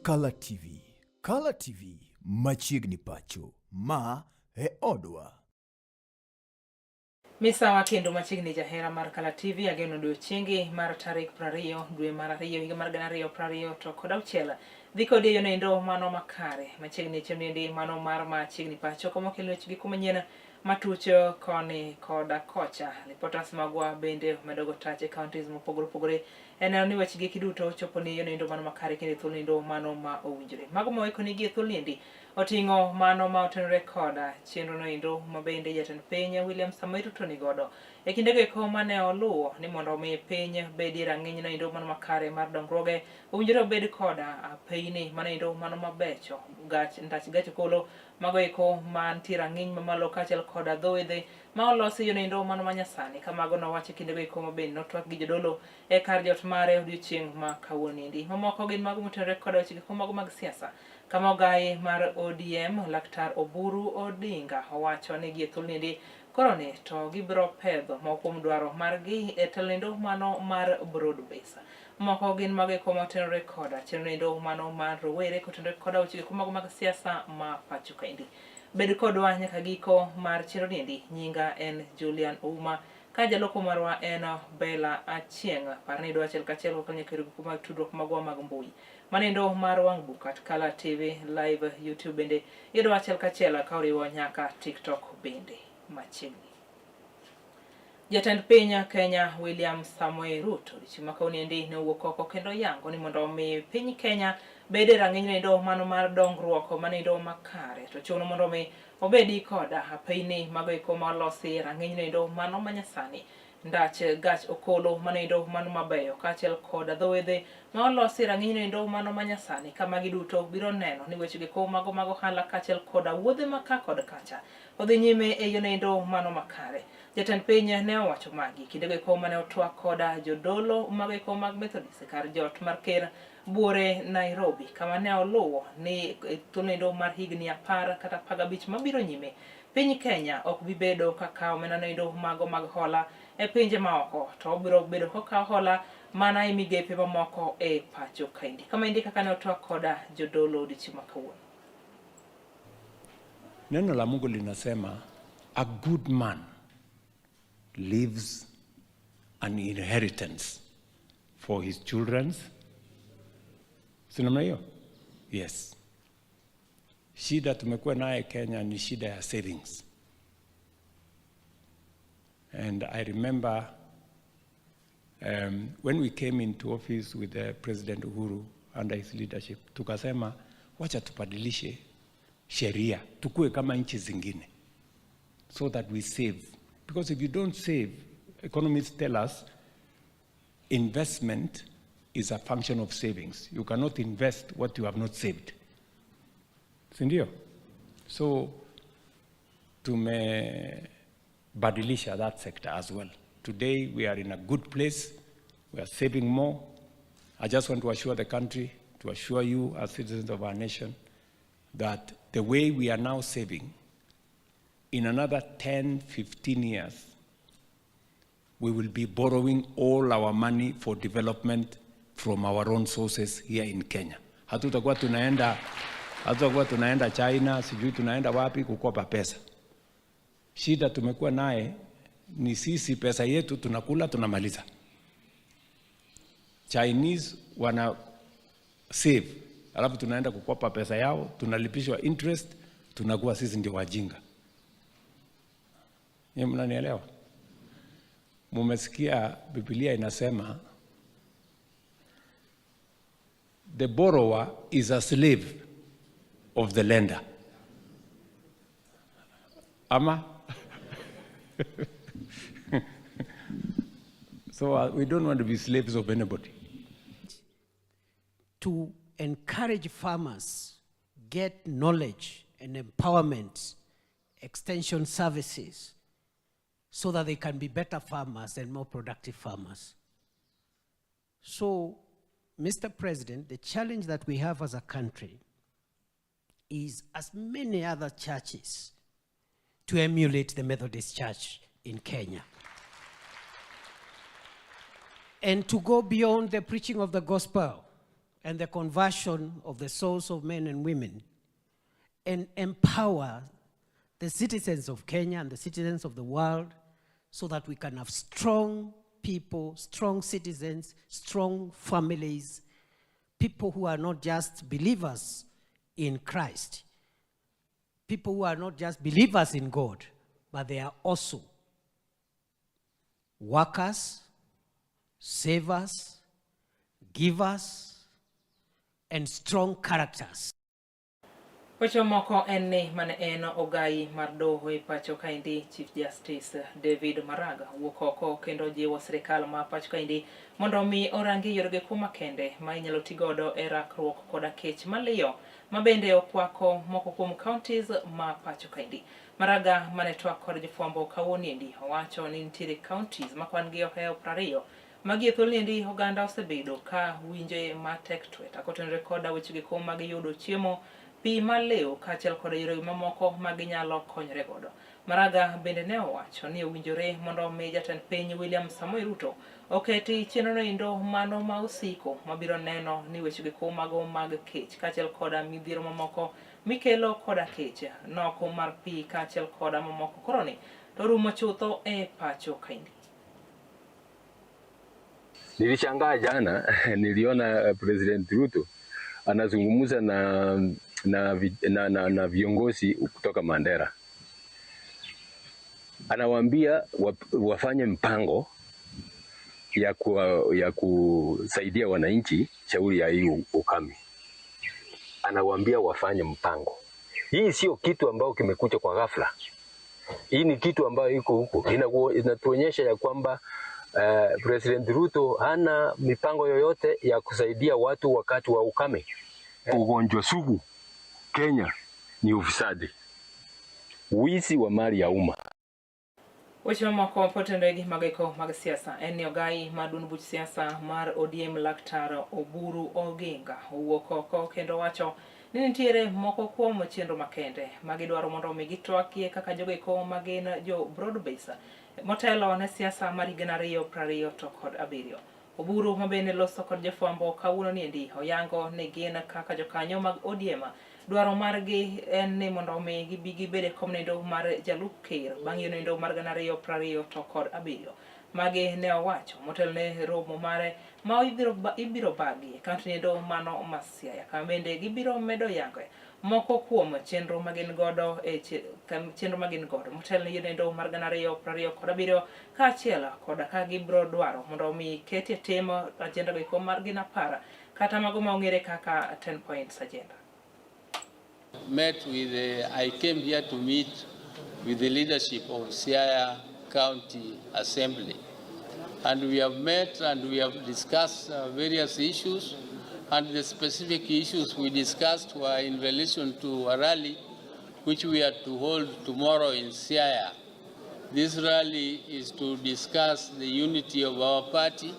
Kala TV. Kala TV machiegni pacho. Ma e odwa. Misawa kendo machiegni jahera mar Kala TV ageno odiochiengi mar tarik 20 dwe mar ariyo higa mar 2026 dhi kodi eyo nendo mano makare machiegni chenro endi mano mar machiegni pacho kama okelno weche gi kuma nyien matuch koni koda kocha. Reporters magwa bende omedo go tach e counties mopogore opogore e neno ni weche gi duto chopo ni eyo nendo mano makare kendo e thuolo nendo mano ma owinjore. Mago ma waiko nigi e thuolo niendi oting'o mano ma otenore koda chenro no endo ma bende jatend piny William Samoei Ruto ni godo e kindego eko mane oluwo ni mondo omi piny bedie rang'iny no endo mano makare mar dongruoge owinjore obed koda apeyni mano endo mano mabecho gach ndach gach okolo mago eko mantie rang'iny mamalo kaachiel koda dho wedhe ma olosi yo endo mano manyasani ka mago nowacho e kindego eko ma bende notwak gi jodolo e kar jot mare odiochieng' ma kawuono endi. Mamoko gin mago motenore koda weche giko mago mag siasa kama ogayi mar ODM Laktar Oburu Odinga owacho ni gie thuoloni endi koro ni to gibiro pedho moko kuom dwaro margi e telo endo mano mar broad base. Moko gin mago eko motenore koda chenro endo mano mar rowere kotenore koda weche giko mago mag siasa ma pacho kaendi. Bed kodwa nyaka giko mar chenro niendi. Nyinga en Julian Ouma ka jaloko marwa en Bella Achieng'. Par ni idwa achiel kachiel kokalo nyaka e mag tudruok magwa mag mbui. Manendo mar wang' buk at Kala TV live YouTube bende iyudo achiel kachiel ka oriwo nyaka TikTok bende machiegni. Jatend piny Kenya William Samoei Ruto odiechieng' ma kawuono endi ne owuok oko kendo yango ni mondo omi piny Kenya bed e rang'iny noendo mano mar dongruok manoendo makare to chuno mondo omi obedi koda apeyni mago eko ma olosi e rang'iny noendo mano manyasani ndach gach okolo manoendo mano mabeyo kaachiel koda dho wedhe ma olosi e rang'iny noendo mano manyasani ka magi duto biro neno ni weche geko mago mag ohala kaachiel koda wuodhe ma ka kod kacha odhi nyime e yo noendo mano makare. Jatend piny ne owacho magi kindego eko mane otwak koda jodolo mago eko mag Methodist e kar jot mar ker Buore Nairobi kama ne oluwo ni thuolo mar higni 10 kata 15 mabiro nyime piny Kenya ok bi bedo kaka omenda noendo mago mag hola e pinje maoko to obiro bedo kokawo hola mana e migepe mamoko e pacho kaendi. Kama endi kaka ne otwak koda jodolo odiochieng' ma kawuono. Neno la Mungu linasema a good man leaves an inheritance for his children's. Si namna hiyo? Yes. Shida tumekuwa naye Kenya ni shida ya savings. And I remember when we came into office with the President Uhuru under his leadership, tukasema wacha tubadilishe sheria tukue kama nchi zingine so that we save. Because if you don't save, economists tell us investment is a function of savings. You cannot invest what you have not saved. Si ndio? So tumebadilisha that sector as well. Today we are in a good place. We are saving more. I just want to assure the country, to assure you as citizens of our nation, that the way we are now saving, in another 10, 15 years, we will be borrowing all our money for development from our own sources here in Kenya. Hatutakuwa tunaenda China, sijui tunaenda wapi kukopa pesa. Shida tumekuwa naye ni sisi pesa yetu tunakula tunamaliza. Chinese wana save, alafu tunaenda kukopa pesa yao, tunalipishwa interest, tunakuwa sisi ndio wajinga. Nyinyi mnanielewa? Mumesikia Biblia inasema the borrower is a slave of the lender. Ama? So we don't want to be slaves of anybody. To encourage farmers get knowledge and empowerment, extension services, so that they can be better farmers and more productive farmers. So, Mr. President, the challenge that we have as a country is, as many other churches, to emulate the Methodist Church in Kenya and to go beyond the preaching of the gospel and the conversion of the souls of men and women, and empower the citizens of Kenya and the citizens of the world so that we can have strong people, strong citizens, strong families, people who are not just believers in Christ, people who are not just believers in God, but they are also workers, savers, givers, and strong characters. Weche moko en ni mane en ogai mar doho e pacho kaendi Chief Justice David Maraga wuok oko kendo jiwo sirikal ma pacho kaendi mondo omi orangi yorege kuo makende ma inyalo tigodo e rakruok koda kech maliyo ma bende okwako moko kuom counties ma pacho kaendi. Maraga mane twak kod jofwambo kawuono endi owacho ni nitiere counties ma kwan gi ohewo 20 magi e thuolo endi oganda osebedo ka winje matek tweta kotenore koda wechegi kuo mag yudo chiemo pi maliw kaachiel kod yore mamoko ma ginyalo konyore godo. Maraga bende ne owacho ni owinjore mondo omi jatend piny William Samoei Ruto oketi chenro endo mano ma osiko mabiro neno ni wechegi kuo mago mag kech kaachiel koda midhiero mamoko mikelo koda kech, nok mar pi kaachiel koda mamoko koroni to rumo chutho e pacho kaendi. Nilishangaa jana niliona President Ruto anazungumza na viongozi kutoka Mandera, anawaambia wafanye mpango ya kusaidia wananchi shauri ya hii ukame. Anawaambia wafanye mpango. Hii sio kitu ambayo kimekuja kwa ghafla. Hii ni kitu ambayo iko huko. Inatuonyesha ya kwamba President Ruto hana mipango yoyote ya kusaidia watu wakati wa ukame. Ugonjwa sugu Kenya ni ufisadi, wizi wa mali ya umma. Weche mamoko potenore gi mageko mag siasa en ni ogai mar duond buch siasa mar ODM Laktar Oburu Oginga owuok oko kendo wacho ni nitiere moko kuom chenro makende magidwaro mondo omi gitwakie kaka jogo magin jo broad base motelo ne siasa mar higa 2027. Oburu mabende loso kod jofwambo kawuono niendi oyango ni gin kaka jokanyo mag ODM dwaro margi en ni mondo omi gibi gibed e kom nendo mar jalup ker bang' yiero nendo mar 2027. Magi ne owacho motelo ne romo mare ma ibiro bagi e kaunti nendo mano ma Siaya kama bende gibiro medo yango moko kuom chenro magin godo e chenro magin godo motelo ne yiero nendo mar 2027 kaachiel koda ka gibiro dwaro mondo omi ketie tim agenda go eko mar gin 10 kata mago ma ong'ere kaka 10 points agenda. I came here to meet with the leadership of Siaya County Assembly, and we have met and we have discussed various issues, and the specific issues we discussed were in relation to a rally which we are to hold tomorrow in Siaya. This rally is to discuss the unity of our party,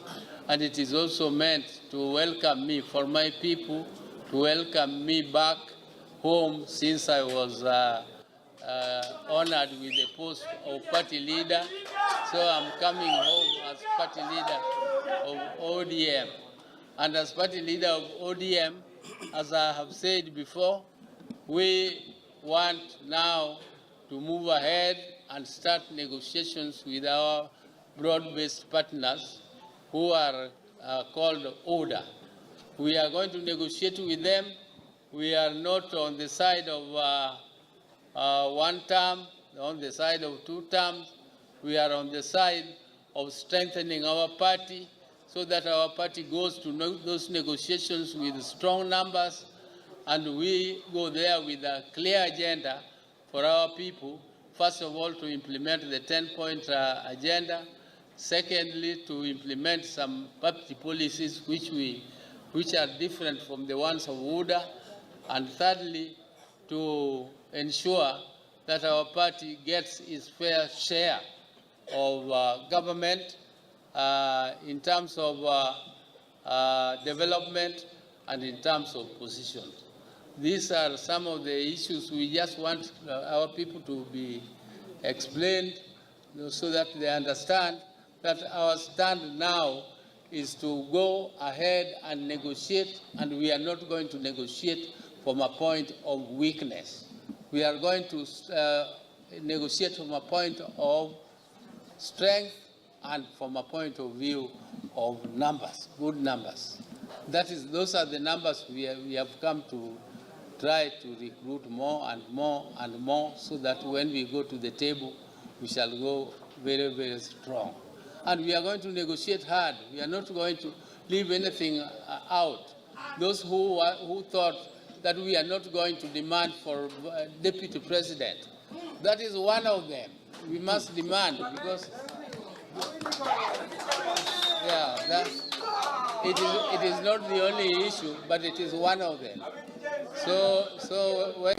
and it is also meant to welcome me, for my people, to welcome me back home since I was honored with the post of party leader. So I'm coming home as party leader of ODM. And as party leader of ODM, as I have said before, we want now to move ahead and start negotiations with our broad-based partners who are called ODA. We are going to negotiate with them. We are not on the side of one term, on the side of two terms. We are on the side of strengthening our party so that our party goes to those negotiations with strong numbers, and we go there with a clear agenda for our people. First of all, to implement the 10-point agenda. Secondly, to implement some party policies which are different from the ones of UDA. And thirdly, to ensure that our party gets its fair share of government in terms of development and in terms of position. These are some of the issues we just want our people to be explained so that they understand that our stand now is to go ahead and negotiate, and we are not going to negotiate from a point of weakness. We are going to negotiate from a point of strength and from a point of view of numbers, good numbers. That is, those are the numbers we have come to try to recruit more and more and more so that when we go to the table, we shall go very, very strong. And we are going to negotiate hard. We are not going to leave anything out. Those who thought that we are not going to demand for deputy president, that is one of them. We must demand because, yeah, it is not the only issue, but it is one of them. So when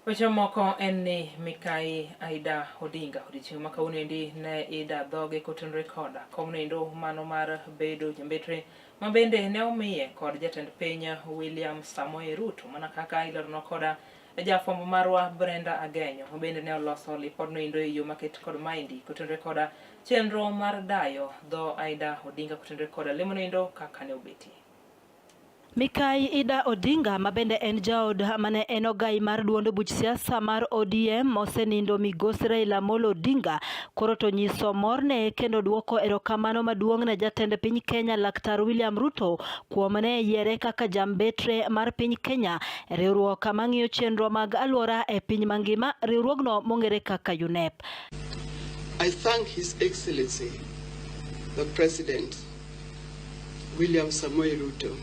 Weche moko en ni Mikai Aida Odinga odiochieng' ma kawuono endi ne ida dhoge kotenore koda komno mano mar bedo jambetre ma bende ne omiye kod jatend piny William Samoei Ruto mana kaka ileronwa koda jafwambo marwa Brenda Agenyo ma bende ne oloso lipodno endo e yo maket kod maendi kotenore koda chenro mar dayo dho Aida Odinga kotenore koda lemono endo kaka ne obetie. Mikai Ida Odinga ma bende en jaod mane en ogai mar duond buch siasa mar ODM mosenindo migosi Raila Amolo Odinga koro to nyiso morne kendo duoko erokamano maduong' ne jatend piny Kenya Laktar William Ruto kuom ne yiere kaka jambetre mar piny Kenya e riwruok mang'iyo chenro mag alwora e piny mangima riwruogno mong'ere kaka UNEP. I thank His Excellency, the President, William Samoei Ruto,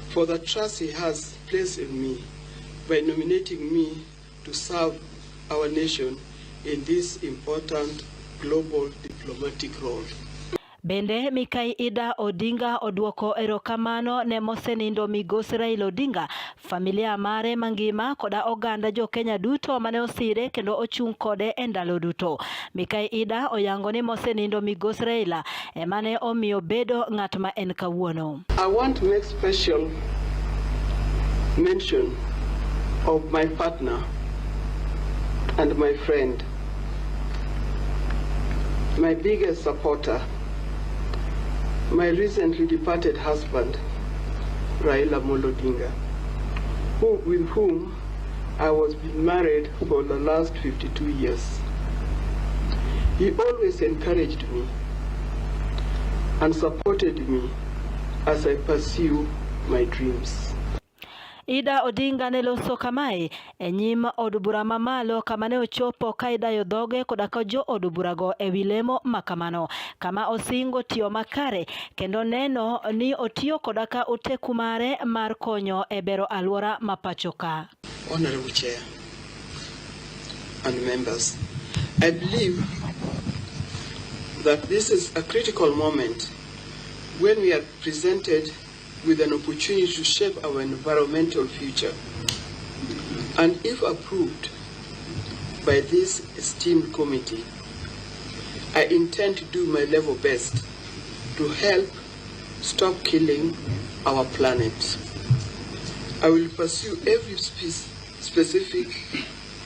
for the trust he has placed in me by nominating me to serve our nation in this important global diplomatic role. Bende Mikai Ida Odinga oduoko erokamano ne mosenindo migosi Raila Odinga, familia mare mangima koda oganda jo Kenya duto mane osire kendo ochung' kode e ndalo duto. Mikai Ida oyango ni mosenindo migosi Raila emane omiyo bedo ng'at ma en kawuono. I want to make special mention of my partner and my friend, my biggest supporter, my recently departed husband, Raila Amolo Odinga, with whom I was married for the last 52 years. He always encouraged me and supported me as I pursue my dreams. Ida Odinga ne loso kamae e nyim od bura mamalo kama ne ochopo ka idayo dhoge koda ka jo od burago e wi lemo makamano kama osingo tiyo makare kendo neno ni otiyo koda ka oteku mare mar konyo e bero alwora ma pacho ka. Honorable Chair and members, I believe that this is a critical moment when we are presented with an opportunity to shape our environmental future. And if approved by this esteemed committee, I intend to do my level best to help stop killing our planet. I will pursue every specific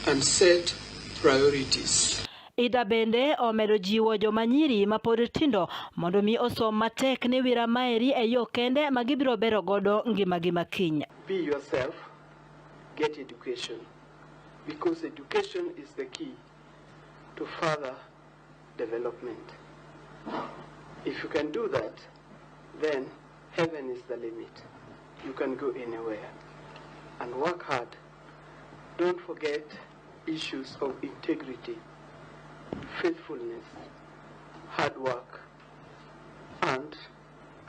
and set priorities. Ida bende omedo jiwo joma nyiri mapod tindo mondo mi osom matek ni wira maeri e yo kende ma gibiro bero godo ngimagi makiny. Be yourself, get education, because education is the key to further development. If you can do that, then heaven is the limit. You can go anywhere. And work hard. Don't forget issues of integrity, faithfulness, hard work, and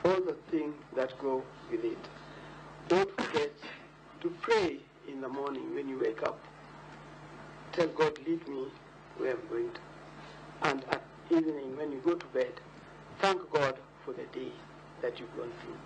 all the things that go with it. Don't forget to pray in the morning when you wake up. Tell God, lead me where I'm going to. And at evening when you go to bed, thank God for the day that you've gone through.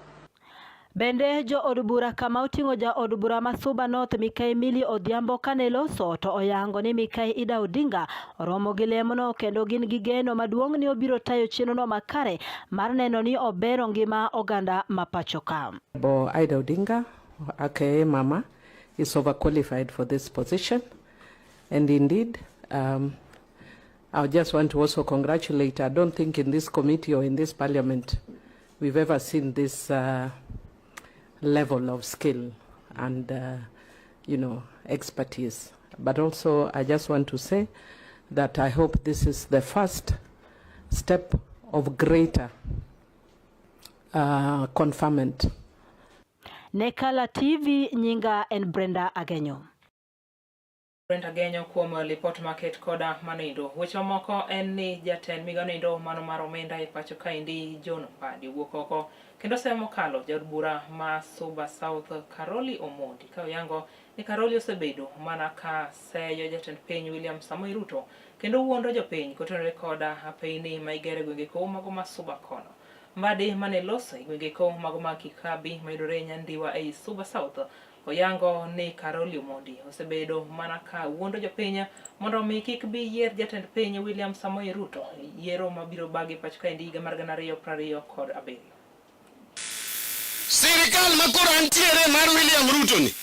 Bende jo od bura kama oting'o ja od bura ma Suba North Mikai Millie Odhiambo kane loso to oyango ni Mikai Ida Odinga oromo gi lemono kendo gin gi geno maduong' ni obiro tayo chenrono makare mar neno ni obero ngima oganda ma pacho ka. Bo Ida Odinga, aka Mama, is overqualified for this position. And indeed, I just want to also congratulate, I don't think in this committee or in this parliament we've ever seen this level of skill and, expertise. But also I just want to say that I hope this is the first step of greater conferment. Ne Kala TV, nyinga en Brenda Agenyo. Brenda Agenyo kuom lipot maket koda manindo. Weche mamoko en ni jatend migao nindo mano mar omenda e pacho kaendi John Mbadi owuok oko kendo semo mokalo jaod bura ma Suba South Caroli Omondi ka oyango ni Caroli osebedo mana ka seyo jatend piny William Samoei Ruto kendo wuondo jopiny kotenore koda apeyni ma igero e gwenge ko mago ma Suba kono. Mbadi mane loso e gwenge ko mago mag Kikabi mayudore Nyandiwa ei Suba South oyango ni Caroli Omondi osebedo mana ka wuondo jopiny mondo omi kik bi yier jatend piny William Samoei Ruto yiero mabiro bagi pacho kaendi higa mar 2027. Sirikal ma koro antiere mar William Ruto ni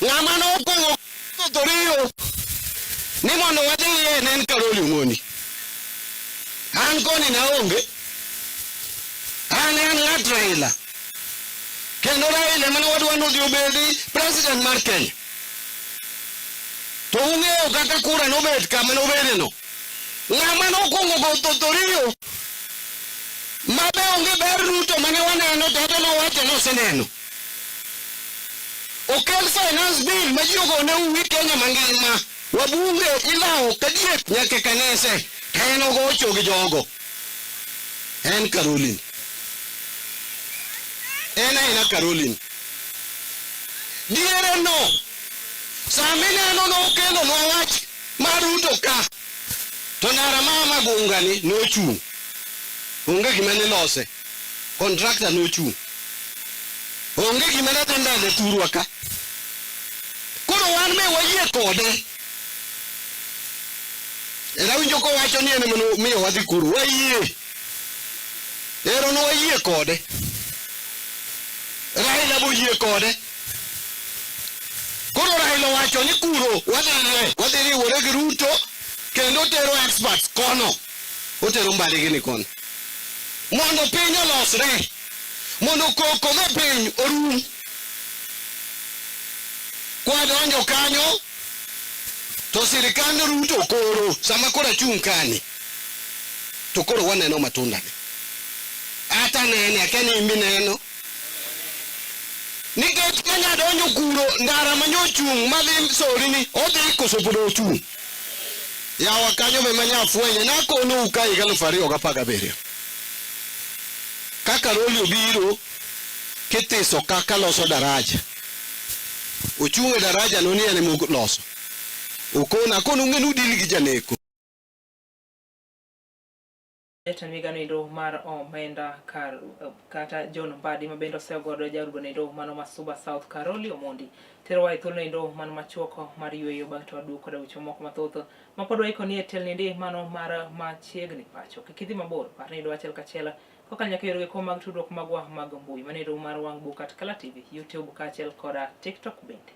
ng'ama nokwongo thoriyo ni mondo wadhiye ne en Caroli Omondi. An koni naonge, an ng'at Raila, kendo Raila ema ne wadwa ni odhi obedi president mar Kenya. To ung'eyo kaka kura nobet kama nobedeno. Ng'ama nokwongo go thoriyo ma be onge ber Ruto mane waneno to ento nowacho ni oseneno. Okel finance bill ma ji ogone uwi Kenya mangima. Wabunge ilawo ka diek nyaka e kanise to en ogocho gi jogo. En Caroline. En aena Caroline. Diere no, sama ineno nokelonwa wach mar Ruto ka, to ndara ma Magunga ni nochung'. Onge gima nilose. Contractor nochung'. Onge gima ne dhi mbele thurwa ka. Koro wan be wayie kode. Era winjo kowacho ni en ema nomiyo wadhi kuro. Wayie. Ero ne wayie kode. Raila boyie kode. Koro Raila owacho ni kuro wadhiye, wadhi riwore gi Ruto kendo otero experts kono. Otero Mbadi gini kono. Mondo piny olosre. Mondo koko me piny orum. Kwadonjo kanyo to sirikand Ruto koro sama koro achung' kani to koro waneno matunda ne. Ata nene akia ni in bineno. Nikech kanya donjo kuro ndara manyochung' madhi sori ni odhi koso pod ochung'. Yawa kanyo be manya fwenye nakonou ka higa 2017. Kaka Caroli obiro kithiso kaka loso daraja. Ochung' e daraja no ni en ema oloso. Okona akono ung'e ni udil gi janeko. Jatend migao endo mar omenda kar, kata John Mbadi ma bende osegodo jaod bura endo mano ma Suba South Caroli Omondi terowa e thuolo endo mano machuok mar yueyo bang' to waduogo koda weche moko mathoth ma pod waiko ni e telni mano mar machiegni pacho. Kik idhi mabor, par ni yudowa achiel kachiel kokalo nyaka e yore go mag tudruok magwa mag mbui mano endo mar wang' buk at Kala TV, YouTube kaachiel koda TikTok bende.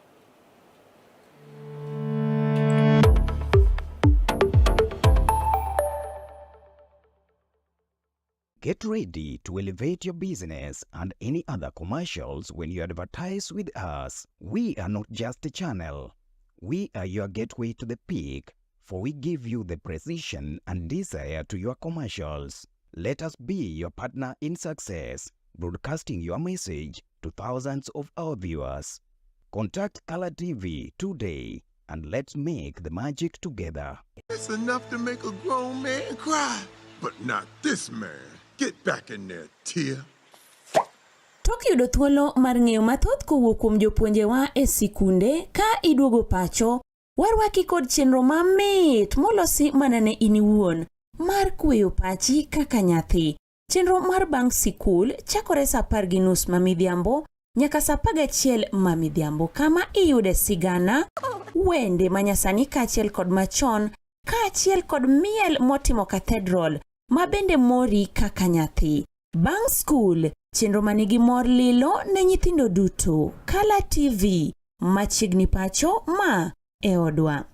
Get ready to elevate your business and any other commercials when you advertise with us. We are not just a channel. We are your gateway to the peak, for we give you the precision and desire to your commercials. Let us be your partner in success, broadcasting your message to thousands of our viewers. Contact Color TV today and let's make the magic together. It's enough to make a grown man cry, but not this man. Get back in there, Tia. Tok yudo thuolo mar ng'eyo mathoth kowuok kuom jopuonjewa e sikunde ka iduogo pacho, warwaki kod chenro mamit molosi mana ne in iwuon mar kweyo pachi kaka nyathi. Chenro mar bang' sikul chakore saa 10:30 ma midhiambo nyaka saa 11 ma midhiambo kama iyude sigana, wende manyasani kaachiel kod machon kaachiel kod miel motimo cathedral ma bende mori kaka nyathi. Bang' skul, chenro manigi mor lilo ne nyithindo duto. Kala TV, machiegni pacho ma e odwa.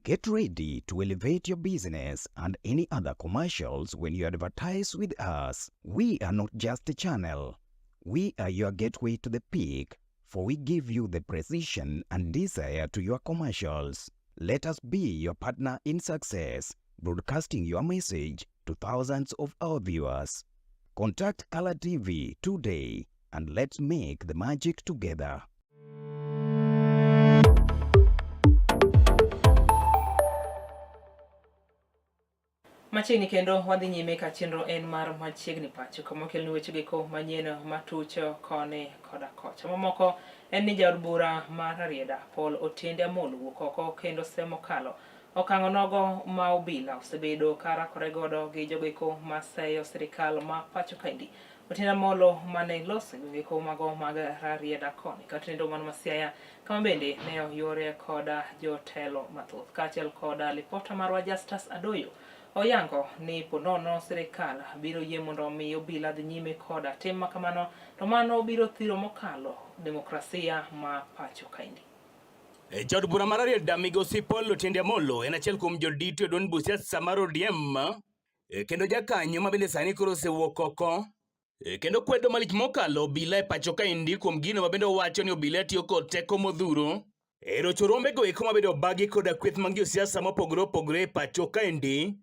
Get ready to elevate your business and any other commercials when you advertise with us. We are not just a channel. We are your gateway to the peak, for we give you the precision and desire to your commercials. Let us be your partner in success, broadcasting your message to thousands of our viewers. Contact Color TV today and let's make the magic together. Machiegni kendo wadhi nyime ka chenro en mar machiegni pacho kama okelni weche geko manyien matuch koni koda kocha. Mamoko en ni jaod bura mar Rarieda Paul Otiende Amolo wuok oko kendo semo kalo okang' onogo ma obila osebedo ka rakore godo gi jogoeko maseyo sirikal ma pacho kaendi. Otiende Amolo mane loso e gwengeko mago mag Rarieda koni kata nendo mano ma Siaya kama bende ne oyuore koda jotelo mathoth kaachiel koda lipota marwa Justus Adoyo oyango ni ponono sirikal biro yie mondo omi obila dhi nyime koda tim ma kamano to mano biro thiro mokalo demokrasia ma pacho kaendi. E jaod bura mar Rarieda migosi Paul Otiende Amolo en achiel kuom jodito e duond buch siasa mar ODM E, kendo jakanyo ma bende sani koro osewuok oko e, kendo kwedo malich mokalo obila e pacho kaendi kuom gino ma bende owacho ni obila tiyo kod teko modhuro e rocho rombego eko ma bende obagi koda kweth mag josiasa mopogore opogore e pacho kaendi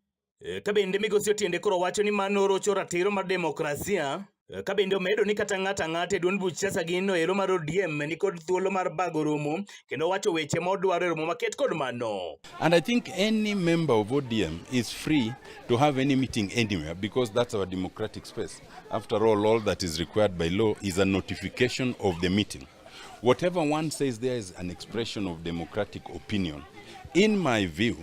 e, ka bende migosi Otiende koro wacho ni mano rocho ratiro mar demokrasia e, ka bende omedo ni kata ng'ato ang'ata e duond buch siasa gino ero mar ODM ni kod thuolo mar bago romo kendo wacho weche modwaro e romo maket kod mano. And I think any member of ODM is free to have any meeting anywhere because that's our democratic space. After all that is required by law is a notification of the meeting. Whatever one says there is an expression of democratic opinion. In my view,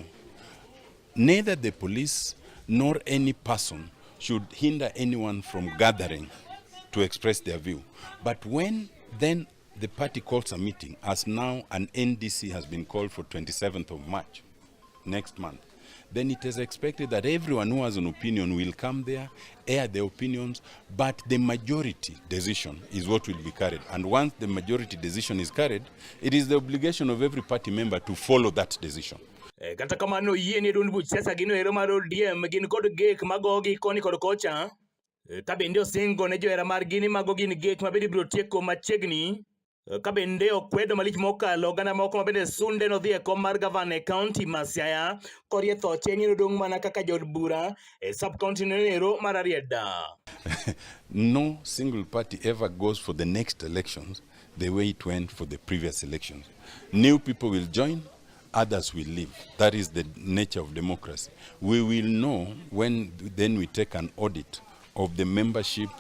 neither the police nor any person should hinder anyone from gathering to express their view. But when then the party calls a meeting, as now an NDC has been called for 27th of March next month, then it is expected that everyone who has an opinion will come there, air their opinions, but the majority decision is what will be carried. And once the majority decision is carried, it is the obligation of every party member to follow that decision. E, kata kamano yie ni duond buch siasa gino ero mar ODM gin kod gek magogi koni kod kocha e, ka bende osingo ne johera margi ni mago gin gek ma bende ibiro tieko machiegni e, ka bende okwedo malich mokalo oganda moko ma bende sunde nodhi e kom mar gavana e kaunti ma Siaya korie thoche ni nodong' mana kaka jood bura e sub county no ero mar Rarieda. No single party ever goes for the next elections the way it went for the previous elections. New people will join, others will leave. That is the nature of democracy. We will know when then we take an audit of the membership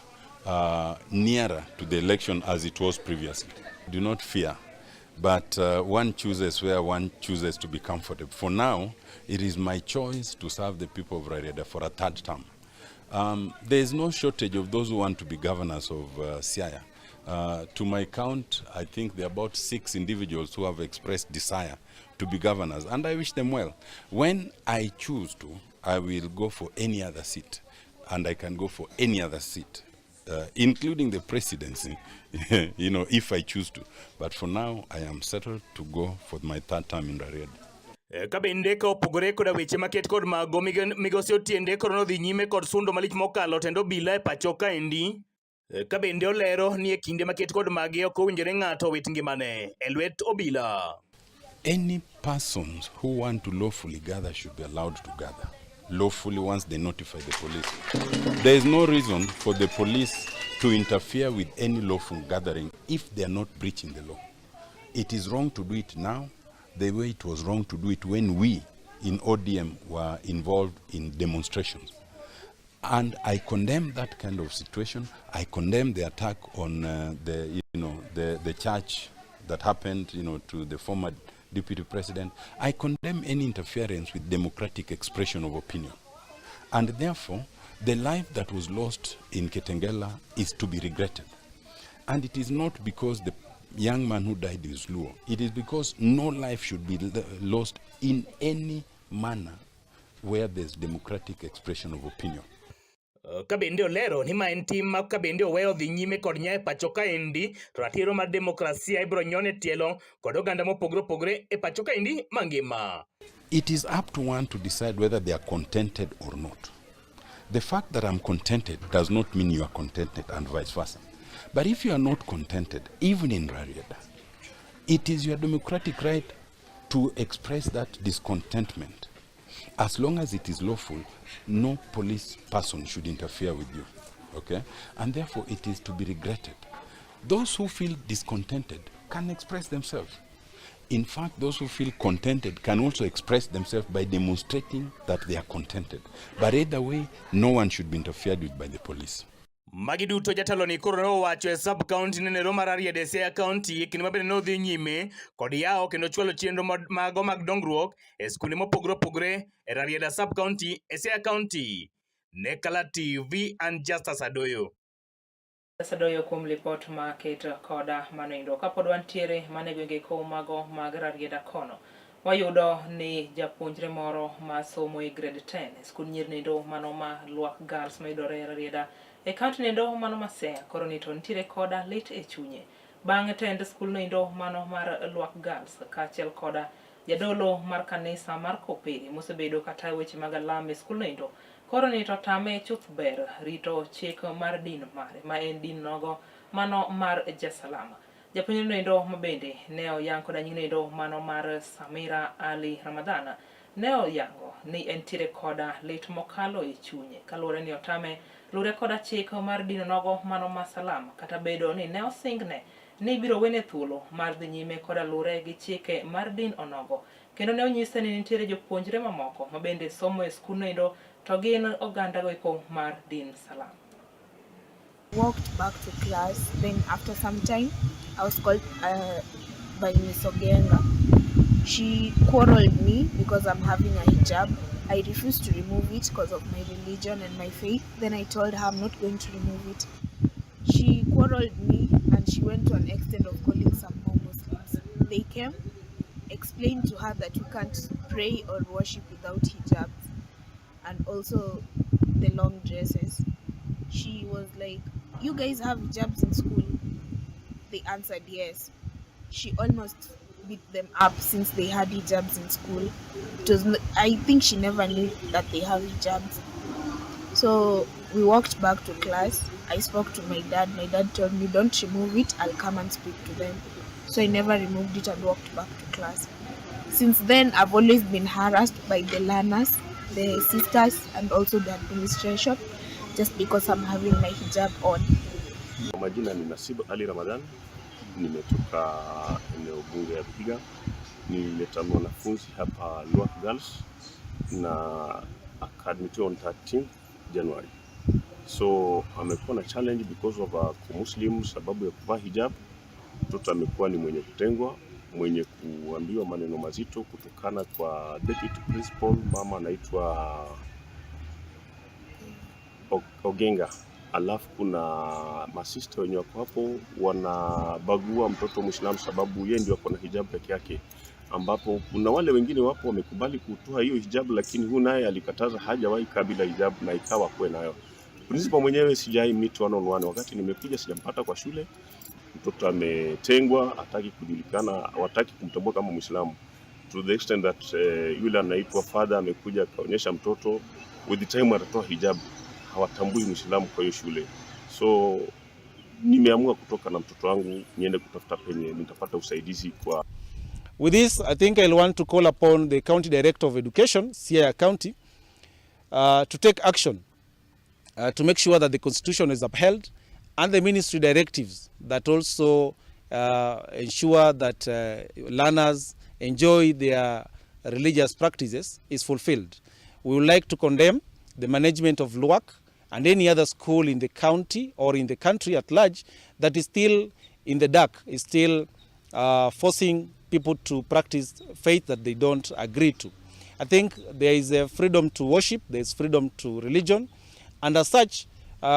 nearer to the election as it was previously. Do not fear, but one chooses where one chooses to be comfortable. For now, it is my choice to serve the people of Rarieda for a third term. There is no shortage of those who want to be governors of Siaya. To my count, I think there are about 6 individuals who have expressed desire to be governors, and I wish them well. When I choose to, I will go for any other seat, and I can go for any other seat, including the presidency, you know, if I choose to. But for now, I am settled to go for my third term in Rarieda. Ka bende ka opogore koda weche maket kod mago, migosi Otiende koro nodhi nyime kod sundo malich mokalo tend obila e pacho kaendi. Ka bende olero ni e kinde maket kod magi ok owinjore ng'ato owit ngimane e lwet obila. Any persons who want to lawfully gather should be allowed to gather lawfully once they notify the police. There is no reason for the police to interfere with any lawful gathering if they are not breaching the law. It is wrong to do it now, the way it was wrong to do it when we in ODM were involved in demonstrations. And I condemn that kind of situation. I condemn the attack on the church that happened, to the former deputy president. I condemn any interference with democratic expression of opinion. And therefore, the life that was lost in Kitengela is to be regretted. And it is not because the young man who died is Luo. It is because no life should be lost in any manner where there's democratic expression of opinion. Ka bende olero ni ma en tim ma ka bende oweyo dhi nyime kod nya e pacho kaendi to ratiro mar demokrasia ibiro nyon e tielo kod oganda mopogore opogore e pacho kaendi mangima. It is up to one to decide whether they are contented or not. The fact that I'm contented does not mean you are contented and vice versa. But if you are not contented, even in Rarieda, it is your democratic right to express that discontentment. As long as it is lawful, no police person should interfere with you. Okay? And therefore, it is to be regretted. Those who feel discontented can express themselves. In fact, those who feel contented can also express themselves by demonstrating that they are contented. But either way, no one should be interfered with by the police. Magi duto jatelo ni koro ne owacho e sub county nenero mar Rarieda e Siaya County kinde ma bende nodhi nyime kod yawo kendo chwalo chenro mago mag dongruok e skunde mopogore opogore e Rarieda sub county e Siaya County. Ne Kala TV and Justus Adoyo. Asedoyo kuom lipot ma ket koda manoendo. Kapod wantiere mana e gwenge ko mago mag Rarieda kono, wayudo ni japuonjre moro ma somo e grade 10 e skund nyiri nendo mano ma Lwak Girls mayudore e Rarieda e kaunti nendo mano ma Siaya koro ni to nitiere koda lit e chunye bang' tend skul noendo mano mar Lwak Girls kaachiel koda Jadolo mar kanisa mar Kopere mosebedo katayo weche mag alam e skulno endo koro ni to tame chuth ber rito chik mar din mare ma en din nogo mano mar Jasalama. Japuonjre noendo ma bende ne oyang koda nying noendo mano mar Samira Ali Ramadhan ne oyango ni entiere koda lit mokalo e chunye kaluwore ni otame lure koda chik mar din nogo mano ma Salam kata bedo ni ne osingne ni ibiro wene thuolo mar dhi nyime koda lure gi chike mar din onogo kendo ne onyise ni nitiere jopuonjre mamoko ma bende somo e skundno endo to gin oganda goeko mar din Salam. Walked back to class. Then after some time, I was called by Miss Ogenga. She quarreled me because I'm having a hijab. I refused to remove it because of my religion and my faith. Then I told her I'm not going to remove it. She quarreled me and she went to an extent of calling some more Muslims. They came, explained to her that you can't pray or worship without hijabs and also the long dresses. She was like, You guys have hijabs in school? They answered yes. She almost beat them up since they had hijabs in school. It was, I think she never knew that they have hijabs. So we walked back to class. I spoke to my dad. My dad told me, Don't remove it, I'll come and speak to them. So I never removed it and walked back to class. Since then, I've always been harassed by the learners, the sisters, and also the administration just because I'm having my hijab on. Kwa majina ni Nasib Ali Ramadhan, nimetoka eneo bunge ya Vihiga. Nilileta mwanafunzi hapa Lwak Girls na akaadmitiwa on 13th January. So amekuwa na challenge because of Muslim, sababu ya kuvaa hijab. Mtoto amekuwa ni mwenye kutengwa, mwenye kuambiwa maneno mazito kutokana kwa deputy principal, mama anaitwa Ogenga. Alafu kuna masista wenye wako hapo wanabagua mtoto Muislamu sababu yeye ndio ako na hijab peke yake, ambapo kuna wale wengine wapo wamekubali kutoa hiyo hijab, lakini huyu naye alikataza, hajawahi kaa bila hijab na ikawa kuwe nayo. Principal mwenyewe sijai meet one on one, wakati nimekuja sijampata kwa shule. Mtoto ametengwa, hataki kujulikana, hawataki kumtambua kama Muislamu to the extent that yule anaitwa father amekuja akaonyesha mtoto with the time atatoa hijab, hawatambui Muislamu kwa hiyo shule. So nimeamua kutoka na mtoto wangu niende kutafuta penye nitapata usaidizi kwa With this, I think I'll want to call upon the County Director of Education, Siaya County, to take action to make sure that the Constitution is upheld and the ministry directives that also ensure that learners enjoy their religious practices is fulfilled. We would like to condemn the management of LUAC and any other school in the county or in the country at large that is still in the dark, is still forcing people to practice faith that they don't agree to. I think there is a freedom to worship, there is freedom to religion, and as such,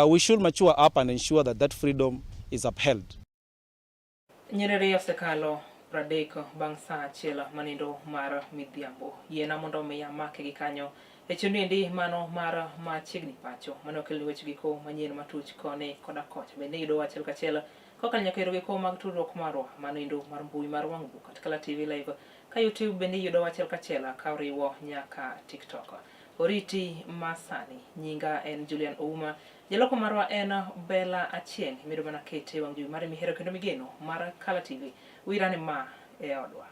we should mature up and ensure that that freedom is upheld. Nyerere osekalo 30 bang' saa achiel manindo mar midhiambo. Yiena mondo mi amake gi kanyo. E chenro endi mano mar machiegni pacho mane okelni weche giko manyien matuch koni koda kocha. Bende iyudowa achiel kachiel kokalo nyaka yore giko mag tudruok marwa mano endo mar mbui mar wang' buk at Kala TV Live ka YouTube bende iyudowa achiel kachiel ka oriwo nyaka TikTok. Oriti masani nyinga en Julian Ouma, jaloko marwa en Bella Achieng', imedo mana kete wang' jowi mari mihero kendo migeno mar Kala TV. Wirane ma e odwa.